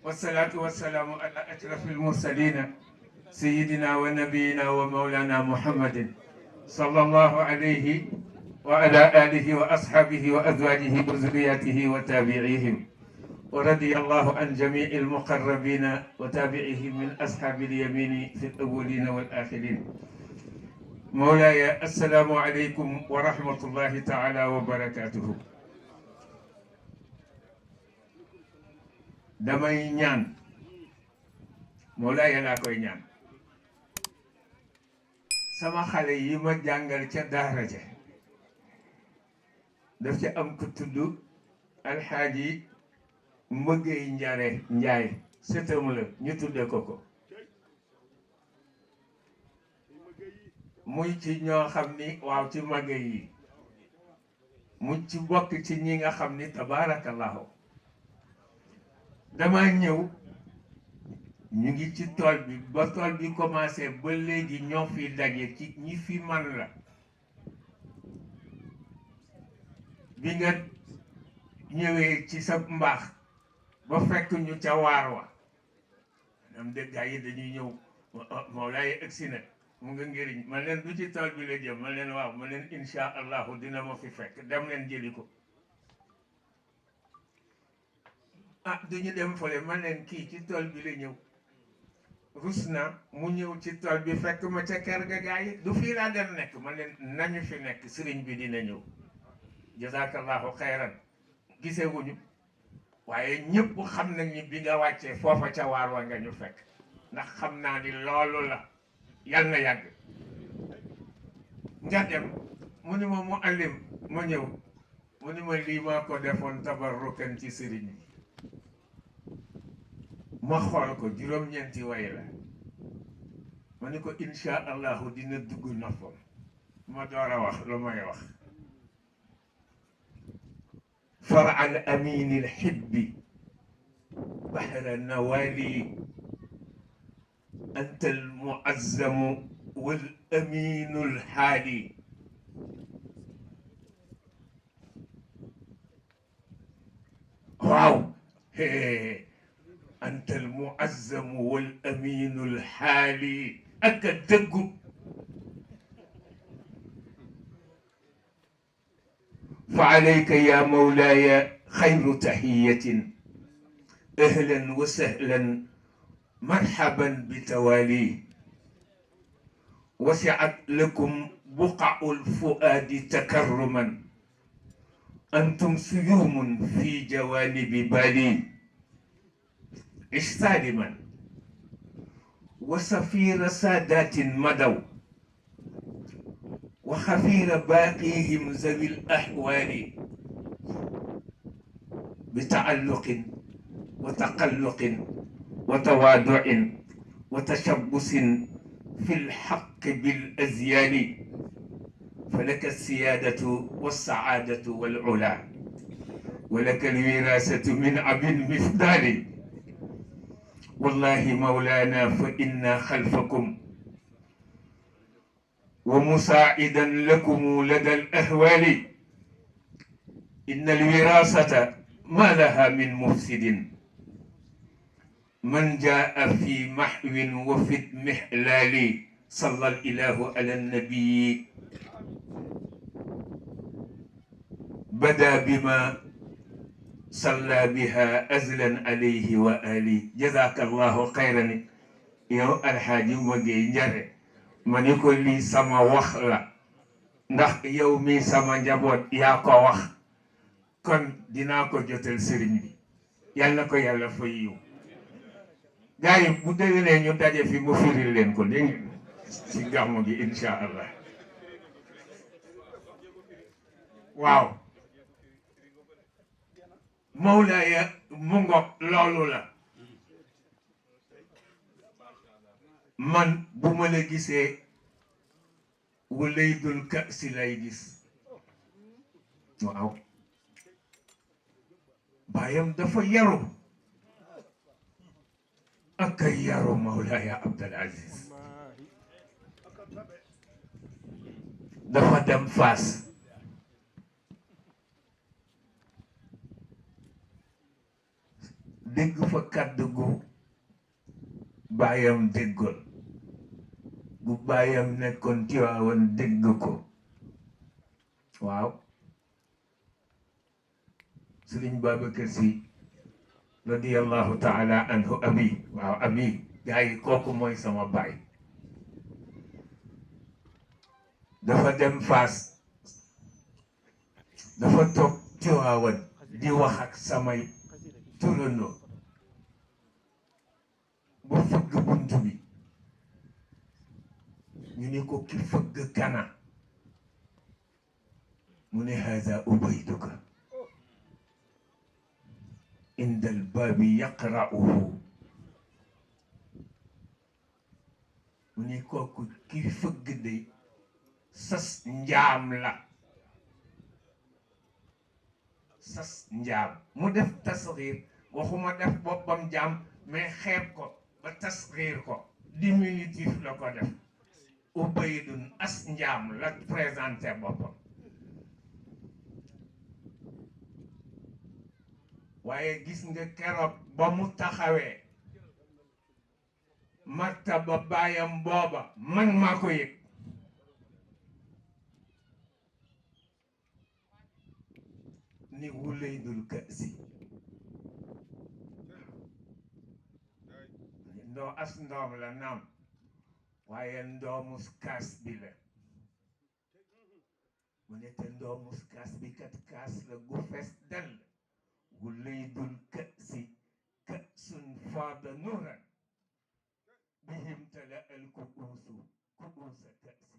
والصلاة والسلام على أشرف المرسلين سيدنا ونبينا ومولانا محمد صلى الله عليه وعلى آله وأصحابه وأزواجه وذرياته وتابعيهم، ورضي الله عن جميع المقربين وتابعيهم من أصحاب اليمين في الأولين والآخرين. مولاي السلام عليكم ورحمة الله تعالى وبركاته. damay ñaan Moolaay laa koy ñaan sama xale yi ma jàngal ca daara ja daf ca am ko tudd alxaaji Mbëggey Njare Njaay sëtam la ñu tudde ko muy ci ñoo xam ni waaw ci magge yi mu ci bokk ci ñi nga xam ni tabaarakallahu dama ñëw ñu ngi ci tool bi ba tool bi commencé ba léegi ñoo fi daje ci ñi fi man la bi nga ñëwee ci sa mbaax ba fekk ñu ca waar wa am dëggaa yi dañuy ñëw Mawlaay agsi na mu nga ngëriñ man leen du ci tool bi la jëm man leen waaw man leen insha allahu dina ma fi fekk dem leen jëli ko duñu dem fole man leen kii ci tool bi la ñëw rus na mu ñëw ci tool bi fekk ma ca kër ga gaa yi du fii laa dem nekk man leen nañu fi nekk sëriñ bi dina ñëw jazakallahu xayran gisewuñu waaye ñëpp xam nañ ni bi nga wàccee foofa ca waar wa nga ñu fekk ndax xam naa ni loolu la yal na yàgg nga dem mu ni ma mu allim ma ñëw mu ni ma lii maa ko defoon tabarrukan ci sëriñ bi ma xool ko juróom-ñeenti way la ma ni ko insha allahu dina dugg noppam ma door a wax lu may wax far al amini al hibbi bahra nawali anta al muazzamu wal aminu al haali waaw أنت المعزم والأمين الحالي أكدق فعليك يا مولاي خير تحية أهلا وسهلا مرحبا بتوالي وسعت لكم بقع الفؤاد تكرما أنتم سيوم في جوانب بالي عش سالما وسفير سادات مدوا وخفير باقيهم ذوي الأحوال بتعلق وتقلق وتواضع وتشبث في الحق بالأزيان فلك السيادة والسعادة والعلا ولك الوراثة من أبي المفضال والله مولانا فإنا خلفكم ومساعدا لكم لدى الأهوال إن الوراثة ما لها من مفسد من جاء في محو وفي محلال صلى الإله على النبي بدا بما صلى بها أزلا عليه وآله جزاك الله خيرا يا الحاج Mbëggey Njare ma ni ko lii sama wax la ndax yow mi sama njaboot yaa ko wax kon dinaa ko jotal sëriñ bi yal na ko yàlla fay yiw gars yi bu déwénee ñu daje fi mu firil leen ko dégg ngeen ci gàmmu gi insha allah waaw Mawlaaya mu ngoog loolu la man bu ma la gisee walaydul kasi lay gis waaw baayam dafa yaru ak ay yaru Mawlaaya Abdul Aziz dafa dem Faas dégg fa kàddu gu baayam déggoon gu baayam nekkoon Tiwaawan dégg ko waaw Sëriñ Babacar Si radiyallahu taala anhu abi waaw abi gaa yi kooku mooy sama baay dafa dem Faas dafa toog Tiwaawan di wax ak samay turandoo ba fëgg bunt bi ñu ni ko ki fëgg kana mu ne haza ubayduka inda albaabi yaqra'uhu mu ni kooku ki fëgg de sas njaam la sas njaam mu def tasxiir waxuma def boppam jaam mais xeeb ko ba tasxiir ko diminutif la ko def ubaydun as njaam la présenté boppam waaye gis nga keroog ba mu taxawee martaba baayam booba man maa ko yëg ni wulaydul kasi ndoo as ndoom la naam waaye ndoomus kaas bi la mu ne te ndoomus kaas bi kat kaas la gu fees dell wulaydul kasi kasun faada nuuran bihim tala al kuusu kuusa kasi